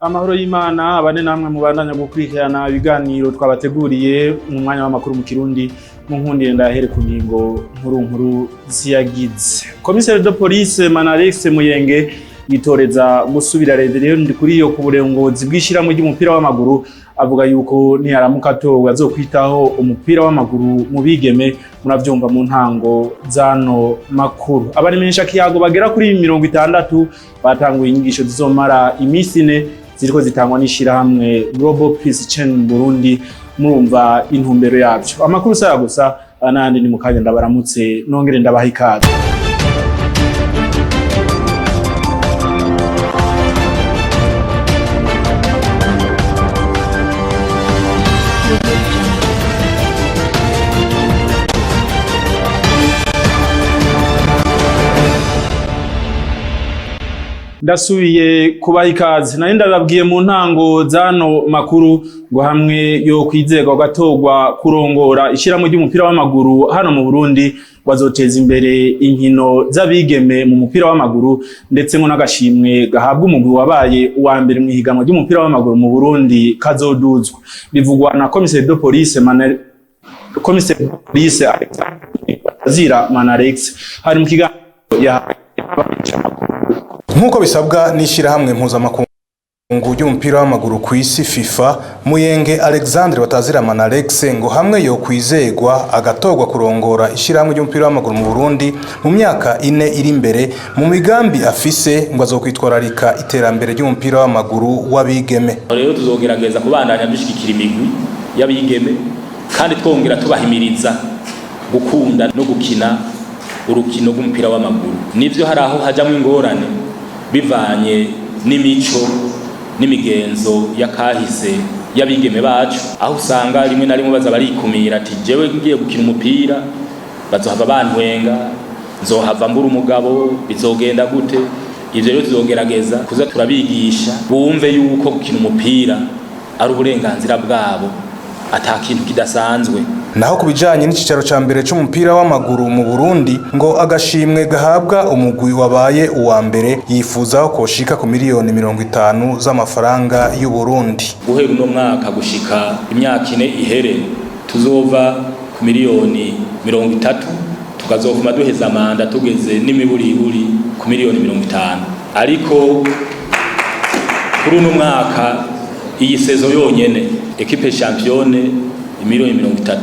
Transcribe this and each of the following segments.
Amahoro y'Imana abane namwe mubandanya gukurikirana ibiganiro twabateguriye mu mwanya w'amakuru mu Kirundi. Mu nkundire ndahere ku ngingo nkuru nkuru ziyagize. Commissaire de police Manalex Muyenge yitoreza gusubira Reverend Ndikuriyo ku burengozi bw'ishirahamwe ry'umupira w'amaguru, avuga yuko niyaramuka atowe azokwitaho umupira w'amaguru mu bigeme. Muravyumva mu ntango zano makuru. Abaremesha kiyago bagera kuri 60 batanguye inyigisho zizomara imisi 4 ziriko zitangwa n'ishirahamwe Global Peace Chain Burundi. Murumva intumbero yavyo. Amakuru saya gusa n'ayandi ni mukanya. Ndabaramutse nongere ndabaha ikaze. Ndasubiye kubaha ikaze. Nari ndababwiye mu ntango zano makuru ngo hamwe yo kwizerwa gatorwa kurongora ishyirahamwe ry'umupira w'amaguru hano mu Burundi, bazoteza imbere inkino z'abigeme mu mupira w'amaguru, ndetse ngo n'agashimwe gahabwa umugwi wabaye uwa mbere mu ihiganwa ry'umupira w'amaguru mu Burundi kazoduzwa. Bivugwa na commissaire de police Manel, commissaire de police Alexandre Zira Manarex, hari mu kiganiro yahaye. Nk'uko bisabwa n'ishyirahamwe mpuzamakungu ry'umupira w'amaguru ku isi FIFA, Muyenge Alexandre Batazira Manalex ngo hamwe yo kwizegwa agatorwa kurongora ishyirahamwe ry'umupira w'amaguru mu Burundi mu myaka 4 iri imbere, mu migambi afise ngo azokwitwararika iterambere ry'umupira w'amaguru w'abigeme. Rero tuzogerageza kubandanya dushigikira imigwi y'abigeme, kandi twongera tubahimiriza gukunda no gukina urukino rw'umupira w'amaguru. Nivyo, hari aho hajamwo ingorane bivanye n'imico n'imigenzo y'akahise y'abigeme bacu, aho usanga rimwe na rimwe baza barikumira ati: "Jewe ngiye gukina umupira bazohava bantwenga, nzohava mbura umugabo, bizogenda gute?" Ivyo rero tuzogerageza kuza turabigisha bumve yuko gukina umupira ari uburenganzira bwabo, ata kintu kidasanzwe. Naho ku bijanye n'icicaro ca mbere c'umupira w'amaguru mu Burundi, ngo agashimwe gahabwa umugwi wabaye uwa mbere yifuza ko koshika ku miliyoni 50 z'amafaranga y'u Burundi. Guhera uno mwaka gushika imyaka 4 ihere, tuzova ku miliyoni 30, tukazovuma duheza manda tugeze n'imiburiburi ku miliyoni 50. Ariko kuri uno mwaka, iyi saison yonyene, équipe championne miliyoni 30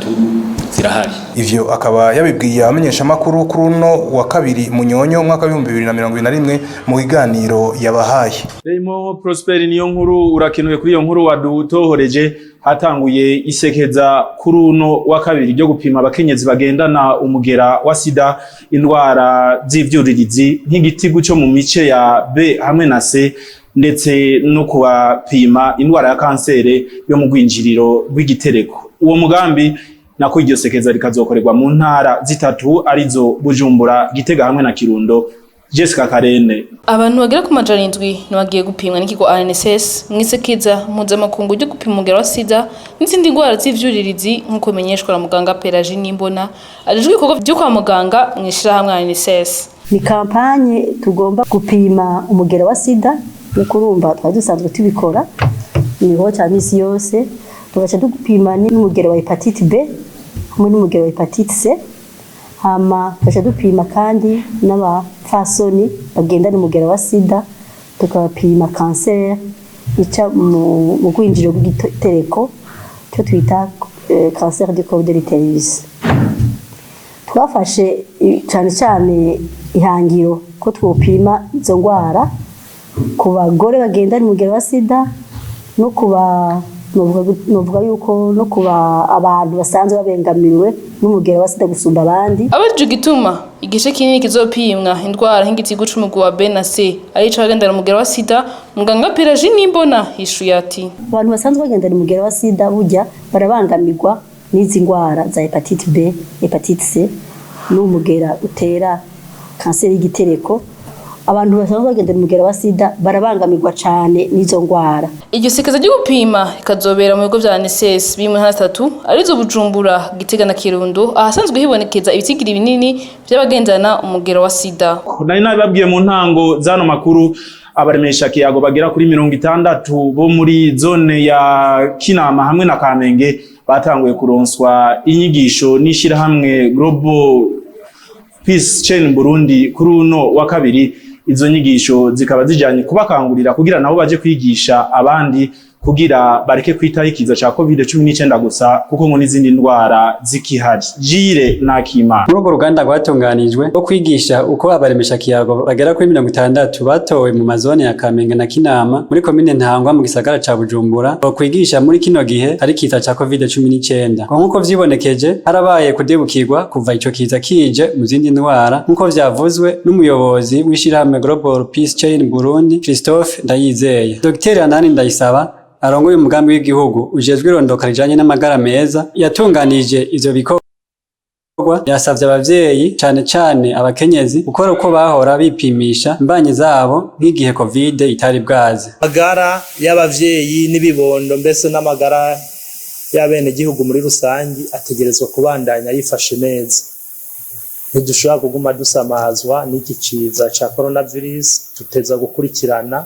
zirahari. Ivyo akaba yabibwiye abamenyeshamakuru kuri uno wa kabiri Munyonyo umwaka w'2021 mu kiganiro yabahaye. Remo Prosper niyo nkuru, urakenuye kuri iyo nkuru wadutohoreje. Hatanguye isekeza kuri uno wa kabiri ryo gupima abakenyezi bagendana umugera wa sida, indwara z'ivyuririzi nk'igitigu cyo mu mice ya B hamwe na C, ndetse no kubapima indwara ya kansere yo mu rwinjiriro rw'igitereko. Uwo mugambi nako iryo sekeza rikazokorerwa mu ntara zitatu, arizo Bujumbura, Gitega hamwe na Kirundo. Jessica Karene. Abantu bagera ku 700 nibagiye gupimwa n'ikigo ANSS mwisekeza mpuzamakungu ryo gupima umugera wa sida n'izindi ndwara z'ivyuririzi, nk'uko bimenyeshwa na muganga Pelagie Nimbona ajejwe ibikorwa vyo kwa muganga mw'ishirahamwe ANSS. Ni campagne tugomba gupima umugera wa sida, nkuko urumva twari dusanzwe tubikora niho cya misi yose, tugaca dupima n'umugera wa hépatite B hamwe n'umugera wa hépatite C, hama tugaca dupima kandi n'abapfasoni bagendana umugera wa sida, tukabapima kanseri ica mu rwinjiriro rw'igitereko, cyo twita cancer du col de l'utérus. Twafashe cyane cyane ihangiro ko twopima izo ndwara ku bagore bagendana umugera wa sida no kuba novuga yuko no kuba abantu basanzwe babengamiwe n'umugera wa sida gusumba abandi. Abajijwe igituma igice kinini kizopimwa indwara nk'igitigu c'umugwi wa B na C arico abagendana umugera wa sida, muganga Pelagie Nimbona yishuye ati: Abantu basanzwe bagendana umugera wa sida burya barabangamirwa n'izi ndwara za hépatite B, hépatite C n'umugera utera kanseri y'igitereko. Abantu basanzwe bagendera umugera wa sida barabangamirwa cane n'izo ngwara. Iryo sekeza ryo gupima rikazobera mu bigo vya ANSS biri mu ntara zitatu, arizo Bujumbura, Gitega na Kirundo, ahasanzwe hibonekeza ibitigiri binini vy'abagendana umugera wa sida. Nari nabibabwiye mu ntango zano makuru, abaremesha kiyago bagera kuri 60 bo muri zone ya Kinama hamwe na Kamenge batanguye kuronswa inyigisho n'ishirahamwe Global Peace Chain Burundi kuri uno wa kabiri. Izo nyigisho zikaba zijanye kubakangurira kugira nabo baje kwigisha abandi, kugira bareke kwitaho ikiza ca COVID-19 gusa, kuko ngo n'izindi ndwara zikihari. Jire Nakimana. Muri urwo ruganda rwatunganijwe rwo kwigisha uko abaremesha kiyago bagera kuri 60 batowe mu mazone ya Kamenge na Kinama muri komine Ntahangwa mu gisagara ca Bujumbura bokwigisha muri kino gihe hari ikiza ca COVID-19. Ngo nk'uko vyibonekeje, harabaye kudebukirwa kuva ico kiza kije mu zindi ndwara, nk'uko vyavuzwe n'umuyobozi w'ishirahamwe Global Peace Chain Burundi, Christophe Ndayizeye. Dr Anani Ndayisaba, arongoye umugambi w'igihugu ujejwe irondoka rijanye n'amagara meza yatunganije ivyo bikorwa, yasavye abavyeyi, cane cane abakenyezi, gukora uko bahora bipimisha imbanyi zabo nk'igihe COVID itari bwaze. Amagara y'abavyeyi n'ibibondo, mbese n'amagara y'abenegihugu muri rusangi, ategerezwa kubandanya yifashe neza. Ntidushobora kuguma dusamazwa n'iki ciza ca coronavirus. Tuteza gukurikirana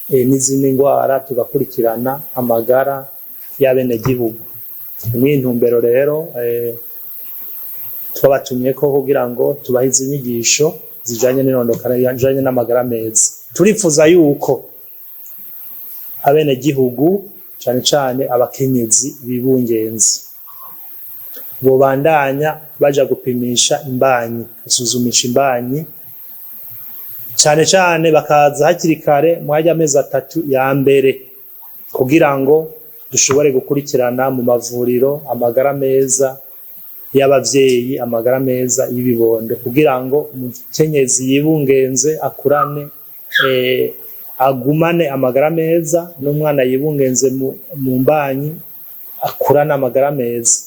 n'izindi ndwara, tugakurikirana amagara y'abenegihugu. Ni intumbero rero twabatumye ko kugira ngo tubahe izi nyigisho zijanye n'irondoka rijanye n'amagara meza. Turifuza yuko abenegihugu, cane cane abakenyezi bibungenze, bobandanya baja gupimisha imbanyi, gusuzumisha imbanyi, cane cane bakaza hakiri kare mwajya amezi 3 ya mbere, kugira ngo dushobore gukurikirana mu mavuriro amagara meza y'abavyeyi, amagara meza y'ibibondo, kugira ngo umukenyezi yibungenze akurane agumane amagara meza, n'umwana yibungenze mu mbanyi akurane amagara meza.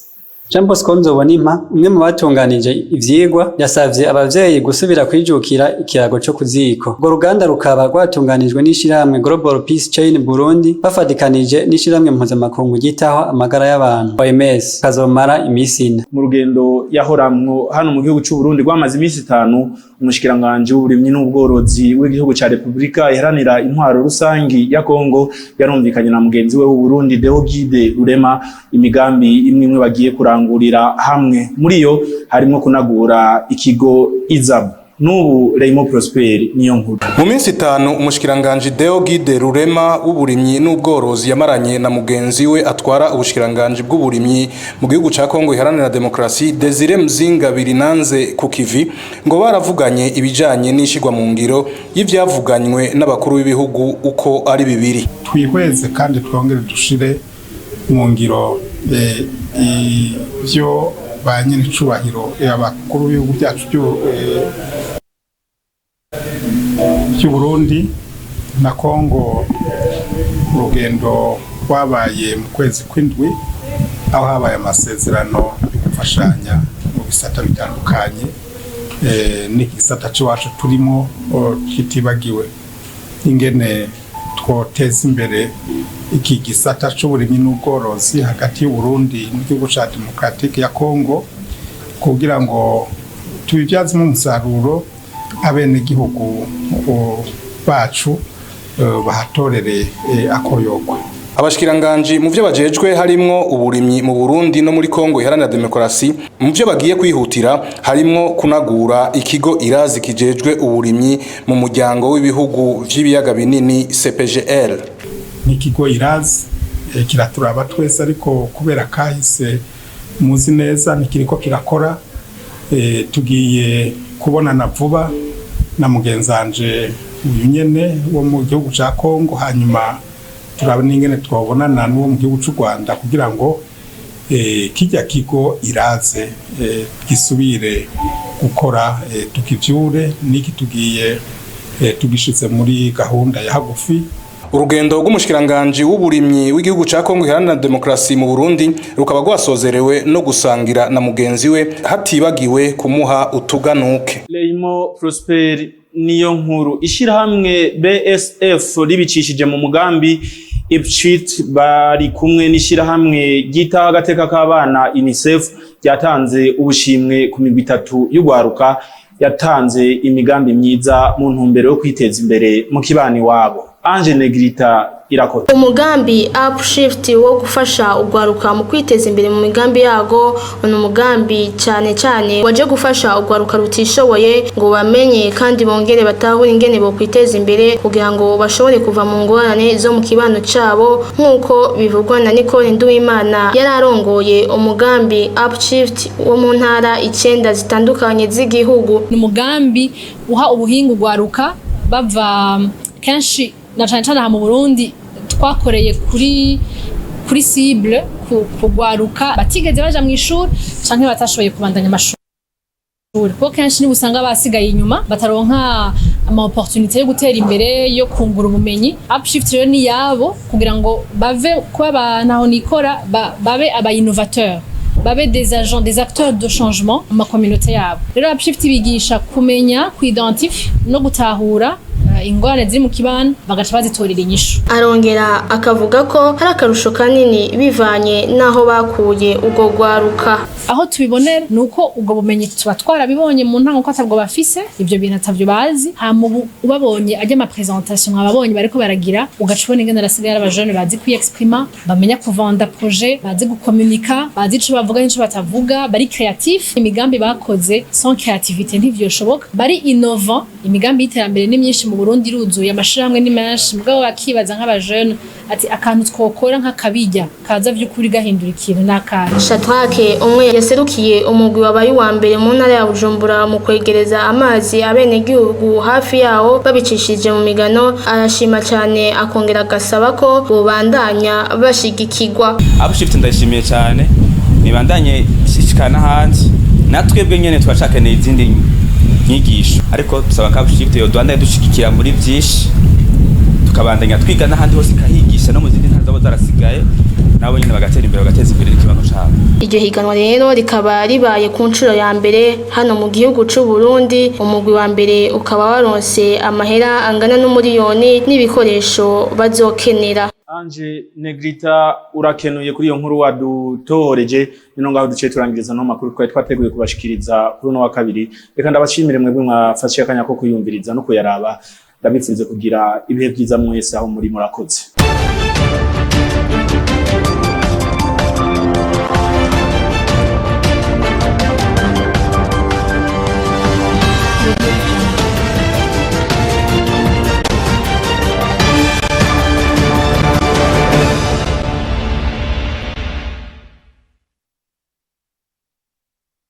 Jean Bosco Nzobonimpa, umwe mu batunganije ivyigwa, yasavye abavyeyi gusubira kwijukira ikirago co kuziko. Urwo ruganda rukaba rwatunganijwe n'ishirahamwe Global Peace Chain Burundi bafatikanije n'ishirahamwe mpuzamakungu ryitaho amagara y'abantu OMS, kazomara imisi 4. Mu rugendo yahoramwo hano mu gihugu c'u Burundi rwamaze imisi 5, umushikiranganji w'uburimyi n'ubworozi w'igihugu ca Republika Iharanira Intwaro Rusangi ya Kongo yarumvikanye na mugenzi we w'u Burundi, Deo Guide Rurema, imigambi imwe imwe bagiye kurangurira hamwe. Muri yo harimwo kunagura ikigo IZAB. N'ubu Raymond Prosper niyo nkuru. Mu minsi 5 umushikiranganji Deo Guide Rurema w'uburimyi n'ubworozi yamaranye na mugenzi we atwara ubushikiranganji bw'uburimyi mu gihugu ca Kongo Iharanira Demokrasi, Desire Mzinga Birinanze ku kivi, ngo baravuganye ibijanye n'ishigwa mu ngiro y'ivyavuganywe n'abakuru b'ibihugu uko ari bibiri. Twihweze kandi twongere dushire mu ngiro ivyo ba nyenicubahiro abakuru b'ibihugu byacu by'u Burundi na Kongo, urugendo rwabaye mu kwezi kw'indwi, aho habaye amasezerano yo gufashanya mu bisata bitandukanye, n'igisata c'iwacu turimo kitibagiwe, ingene twoteza imbere iki gisata c'uburimyi n'ubworozi hagati y'u Burundi n'igihugu ca Demokratike ya Kongo, kugira ngo tubibyazemo umusaruro, abenegihugu bacu bahatorere akoyokwe. Abashikiranganji mu vyo bajejwe harimwo uburimyi mu Burundi no muri Kongo Iharanira Demokarasi, mu vyo bagiye kwihutira harimwo kunagura ikigo irazi kijejwe uburimyi mu muryango w'ibihugu vy'ibiyaga binini, CPGL. N'ikigo irazi kiraturaba twese, ariko kubera kahise muzi neza ntikiriko kirakora. Tugiye kubonana vuba na mugenzanje uyu nyene wo mu gihugu ca Kongo, hanyuma turabona ingene twabonana n'uwo mu gihugu c'u Rwanda, kugira ngo kijya kigo iraze gisubire gukora, tukivyure. Niki tugiye tugishize muri gahunda ya hagufi. Urugendo rw'umushikiranganji w'uburimyi w'igihugu ca Kongo Iharanira Demokarasi mu Burundi rukaba rwasozerewe no gusangira na mugenzi we, hatibagiwe kumuha utuganuke. Leimo Prosper. Niyo nkuru. Ishirahamwe BSF ribicishije mu mugambi Ipshit bari kumwe n'ishirahamwe ryitaho agateka k'abana UNICEF ryatanze ubushimwe ku migwi itatu y'ugwaruka yatanze imigambi myiza mu ntumbero yo kwiteza imbere mu kibani wabo. Ange Negrita irakoze. Umugambi Upshift wo gufasha ugwaruka mu kwiteza imbere mu migambi yago ni umugambi cyane cyane waje gufasha ugwaruka rutishoboye ngo bamenye kandi bongere batahure ingene bo kwiteza imbere kugira ngo bashobore kuva mu ngorane zo mu kibano cabo, nk'uko bivugwa na Nicole Nduwimana yari arongoye umugambi Upshift wo mu ntara icenda zitandukanye z'igihugu. Ni umugambi uha ubuhinga ugwaruka bava kenshi na cane cane aha mu Burundi. Twakoreye kuri cible kugwaruka batigeze baja mu ishuri canke batashoboye kubandanya amashuri, kuko kenshi nibo usanga basigaye inyuma, bataronka ama opportunité yo gutera imbere, yo kungura ubumenyi. Upshift rero ni yabo kugira ngo bave kuba abantu aho nikora babe aba innovateur, babe des agents, des acteurs de changement mu ma communauté yabo. Rero Upshift bigisha kumenya kuidentify no gutahura ingorane ziri mu kibano, bagaca bazitorera inyishu. Arongera akavuga ko hari akarusho kanini bivanye n'aho bakuye urwo rwaruka. Aho tubibonera ni uko ubwo bumenyi tuba twarabibonye mu ntango ko atabwo bafise, ivyo bintu atavyo bazi. Hama ubu ubabonye ajya ama présentation mwababonye bariko baragira, ugaca ubona ingene arasigaye ari abajene bazi kwiyexprima, bamenya kuvanda projet, bazi gukomunika, bazi ico bavuga n'ico batavuga, bari créatif. Imigambi bakoze, sans créativité ntivyoshoboka. Bari innovant. Imigambi y'iterambere ni myinshi mu Burundi, iruzuye, amashirahamwe ni menshi, mugabo bakibaza nk'abajene ati akantu twokora nk'akabijya kaza vy'ukuri gahindura ikintu n'akantu. Shadrake umwe yaserukiye umugwi wabaye uwa mbere mu ntara ya Bujumbura mu kwegereza amazi abenegihugu hafi yawo babicishije mu migano, arashima cyane, akongera agasaba ko bobandanya bashigikirwa. Upshift ndayishimiye cyane, nibandanye ishikana n'ahandi. Natwebwe nyene turacakeneye izindi nyigisho, ariko dusaba ko Upshift yodwanda dushigikira muri byinshi, tukabandanya twiga n'ahandi hose ikahigisha, no mu zindi ntara zabo zarasigaye, nabo nyene bagatera imbere, bagateza imbere n'ikibanza cabo. Iryo higanwa rero rikaba ribaye ku nshuro ya mbere hano mu gihugu c'u Burundi. Umugwi wa mbere ukaba waronse amahera angana n'umuriyoni n'ibikoresho bazokenera. Ange Negrita urakenuye kuri iyo nkuru wadutoreje. Nino ngaho duciye turangiriza no makuru twari twateguye kubashikiriza kuri uno wa kabiri. Reka ndabashimire mwebwe mwafashe akanya ko kuyumviriza no kuyaraba. Ndabifurize kugira ibihe byiza mwese aho muri. Murakoze.